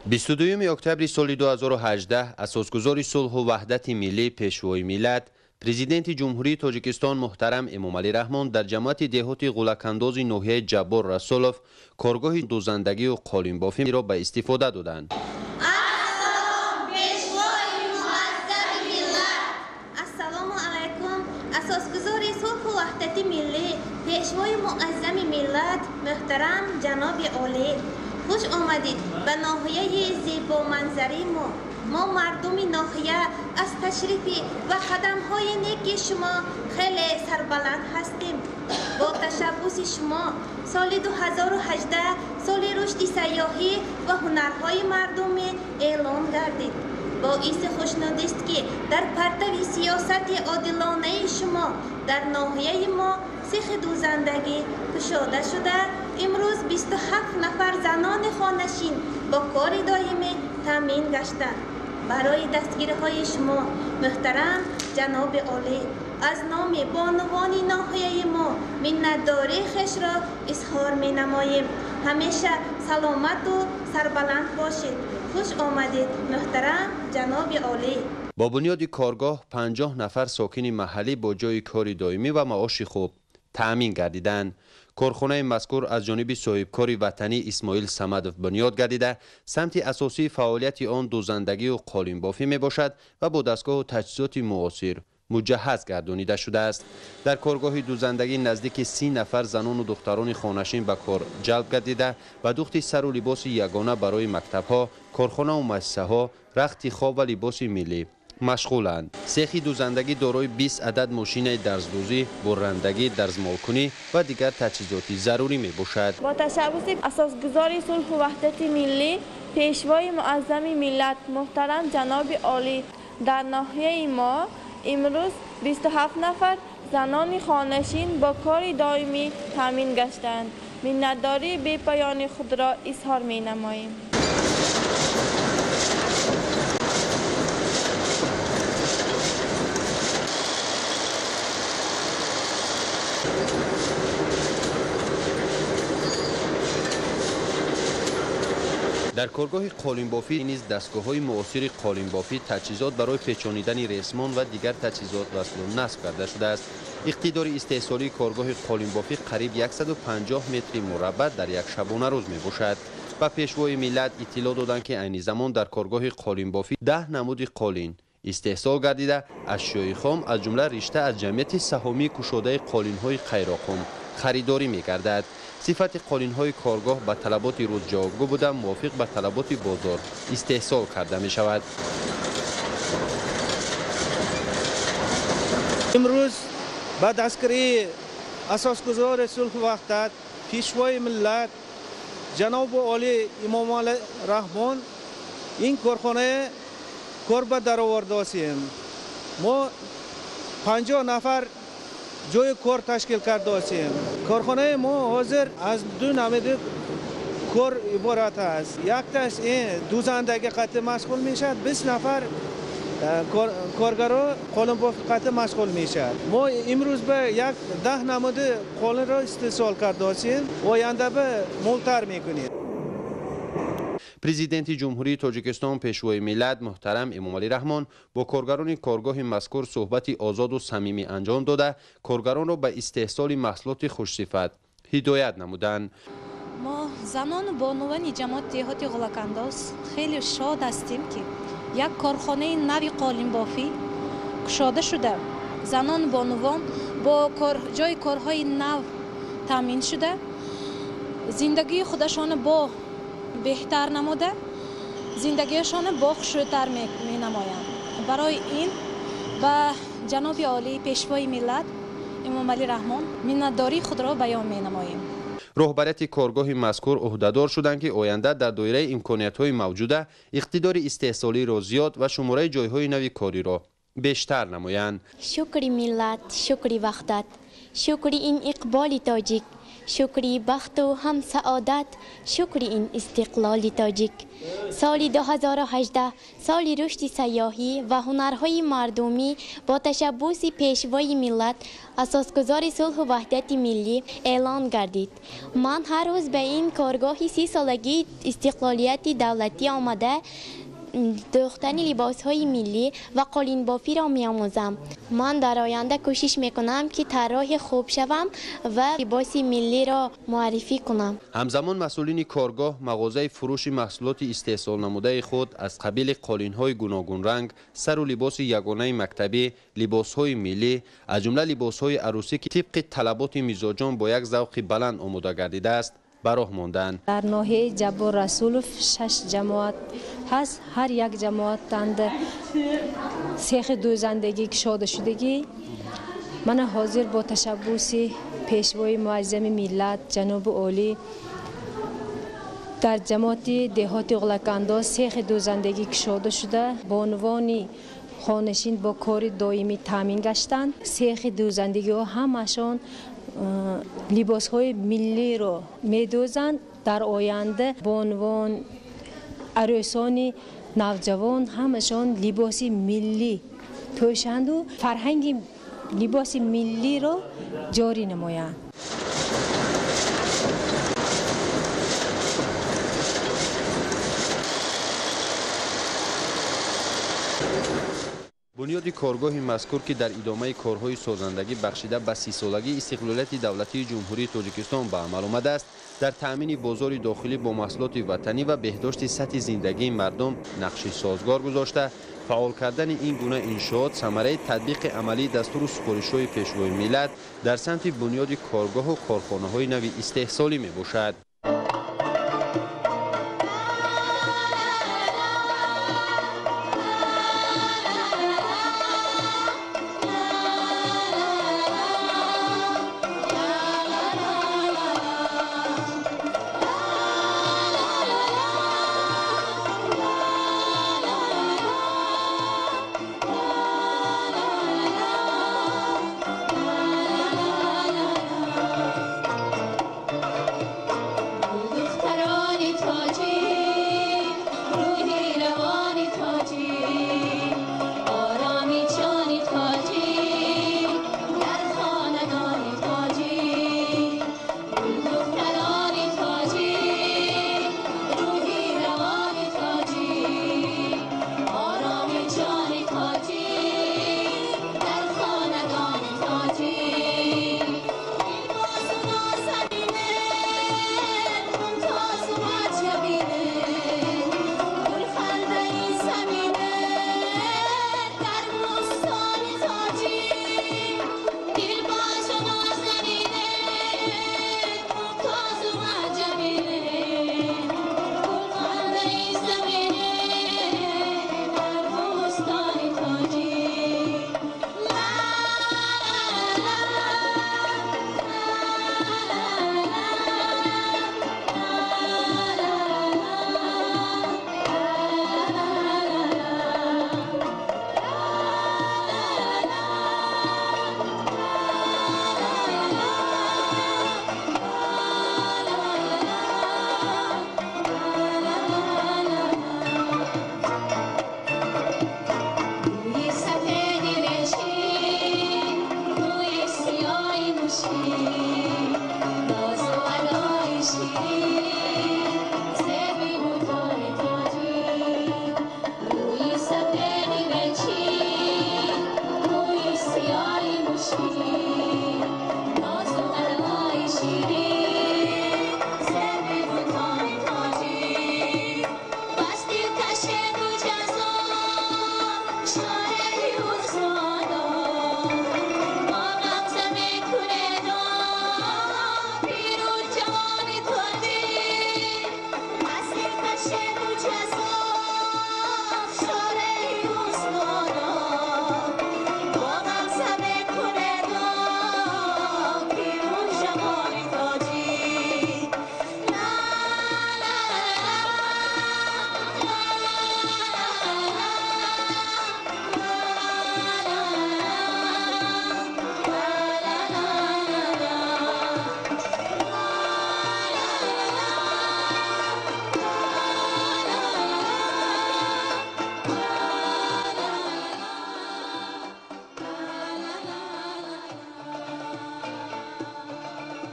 22 октябри соли 2018 асосгузори сулҳу ваҳдати миллӣ, Пешвои миллат, Президенти Ҷумҳурии Тоҷикистон муҳтарам Эмомалӣ Раҳмон дар ҷамоати деҳоти Ғулакандози ноҳияи Ҷаббор Расулов коргоҳи дӯзандагию қолинбофиро ба истифода доданд. Ассалому алайкум, асосгузори сулҳу ваҳдати миллӣ, Пешвои муаззами миллат, муҳтарам ҷаноби олӣ. Хуш омадед ба ноҳияи зебоманзари мо. Мо мардуми ноҳия аз ташрифи ва қадамҳои неки шумо хеле сарбаланд ҳастем. Бо ташаббуси шумо соли 2018 соли рушди сайёҳӣ ва ҳунарҳои мардумӣ эълон гардид. Боиси хушнудист, ки дар партави сиёсати одилонаи шумо дар ноҳияи мо сехи дӯзандагӣ кушода шуда, имрӯз 27 нафар занони хонашин бо кори доимӣ таъмин гаштанд. Барои дастгириҳои шумо, муҳтарам ҷаноби олӣ, аз номи бонувони ноҳияи мо миннатдории хешро изҳор менамоем. Ҳамеша саломату сарбаланд бошед. Хуш омадед, муҳтарам ҷаноби олӣ. Бо бунёди коргоҳ 50 нафар сокини маҳаллӣ бо ҷойи кори доимӣ ва маоши хуб таъмин гардиданд. Корхонаи мазкур аз ҷониби соҳибкори ватанӣ Исмоил Самадов бунёд гардида, самти асосии фаъолияти он дӯзандагию қолинбофӣ мебошад ва бо дастгоҳу таҷҳизоти муосир муҷаҳҳаз гардонида шудааст. Дар коргоҳи дӯзандагӣ наздики 30 нафар занону духтарони хонашин ба кор ҷалб гардида, ба духти сару либоси ягона барои мактабҳо, корхонаву муассисаҳо, рахти хоб ва либоси миллӣ машғуланд. Сехи дӯзандагӣ дорои 20 адад мошинаи дарздӯзӣ, буррандагӣ, дарзмолкунӣ ва дигар таҷҳизоти зарурӣ мебошад. Бо ташаббуси асосгузори сулҳу ваҳдати миллӣ, Пешвои муаззами миллат, муҳтарам ҷаноби олӣ, дар ноҳияи мо имрӯз 27 нафар занони хонашин бо кори доимӣ таъмин гаштанд. Миннатдории бепоёни худро изҳор менамоем. Дар коргоҳи қолинбофӣ низ дастгоҳҳои муосири қолинбофӣ, таҷҳизот барои печонидани ресмон ва дигар таҷҳизот васлу насб карда шудааст. Иқтидори истеҳсолии коргоҳи қолинбофӣ қариб 150 метри мураббаъ дар як шабонарӯз мебошад. Ба Пешвои миллат иттилоъ доданд, ки айни замон дар коргоҳи қолинбофӣ 10 намуди қолин истеҳсол гардида, ашёи хом, аз ҷумла ришта, аз ҷамъияти саҳомии кушодаи қолинҳои Қайроқум харидорӣ мегардад. Сифати қолинҳои коргоҳ ба талаботи рӯз ҷавобгӯ буда, мувофиқ ба талаботи бозор истеҳсол карда мешавад. Имрӯз ба дастгирии асосгузори сулҳу ваҳдат, Пешвои миллат, ҷаноби олӣ Эмомалӣ Раҳмон ин корхонаи кор ба даровардосем. Мо 50 нафар ҷойи кор ташкил кардосем. Корхонаи мо ҳозир аз ду намуди кор иборат аст. Якташ дӯзандагӣ қатъи машғул мешавад, 20 нафар коргаро қолинбофӣ қатъи машғул мешавад. Мо имрӯз ба як 10 намуди қолинро истеҳсол кардосем, оянда ба молтар мекунем. Президенти Ҷумҳурии Тоҷикистон, Пешвои миллат муҳтарам Эмомалӣ Раҳмон бо коргарони коргоҳи мазкур суҳбати озоду самимӣ анҷом дода, коргаронро ба истеҳсоли маҳсулоти хушсифат ҳидоят намуданд. Мо, занону бонувони ҷамоати деҳоти Ғулакандоз, хеле шод ҳастем, ки як корхонаи нави қолинбофӣ кушода шуда, занону бонувон бо ҷойи корҳои нав таъмин шуда, зиндагии худашонро бо беҳтар намуда, зиндагиашонро бо хушрӯйтар менамоянд. Барои ин ба ҷаноби олӣ, Пешвои миллат Эмомалӣ Раҳмон миннатдории худро баён менамоем. Роҳбарияти коргоҳи мазкур ӯҳдадор шуданд, ки оянда дар доираи имкониятҳои мавҷуда иқтидори истеҳсолиро зиёд ва шумораи ҷойҳои нави кориро бештар намоянд. Шукри миллат, шукри ваҳдат, шукри ин иқболи тоҷик, Шукри бахту ҳам саодат, шукри ин истиқлоли тоҷик. Соли 2018 соли рушди сайёҳӣ ва ҳунарҳои мардумӣ бо ташаббуси Пешвои миллат, асосгузори сулҳу ваҳдати миллӣ эълон гардид. Ман ҳар рӯз ба ин коргоҳи 30-солагии истиқлолияти давлатӣ омада, дӯхтани либосҳои миллӣ ва қолинбофиро меомӯзам. Ман дар оянда кӯшиш мекунам, ки тарроҳи хуб шавам ва либоси миллиро муаррифӣ кунам. Ҳамзамон масъулини коргоҳ мағозаи фурӯши маҳсулоти истеҳсолнамудаи худ аз қабили қолинҳои гуногунранг, сару либоси ягонаи мактабӣ, либосҳои миллӣ, аз ҷумла либосҳои арӯсӣ, ки тибқи талаботи мизоҷон бо як завқи баланд омода гардидааст, ба роҳ монданд. Дар ноҳияи Ҷаббор Расулов 6 ҷамоат ҳаст. Ҳар як ҷамоатанд сехи дӯзандагӣ кушода шудагӣ. Мана ҳозир бо ташаббуси Пешвои муаззами миллат ҷаноби олӣ дар ҷамоати деҳоти Ғулакандоз сехи дӯзандагӣ кушода шуда, бонувони хонашин бо кори доимӣ таъмин гаштанд. Сехи дӯзандагиҳо ҳамашон либосҳои миллиро медӯзанд. Дар оянда бонувон, арӯсони навҷавон ҳамашон либоси миллӣ пӯшанду фарҳанги либоси миллиро ҷорӣ намоянд. Бунёди коргоҳи мазкур, ки дар идомаи корҳои созандагӣ бахшида ба 30-солагии истиқлолияти давлатии Ҷумҳурии Тоҷикистон ба амал омадааст, дар таъмини бозори дохилӣ бо маҳсулоти ватанӣ ва беҳдошти сатҳи зиндагии мардум нақши созгор гузошта, фаъол кардани ин гуна иншоот самараи татбиқи амалии дастуру супоришҳои Пешвои миллат дар самти бунёди коргоҳу корхонаҳои нави истеҳсолӣ мебошад.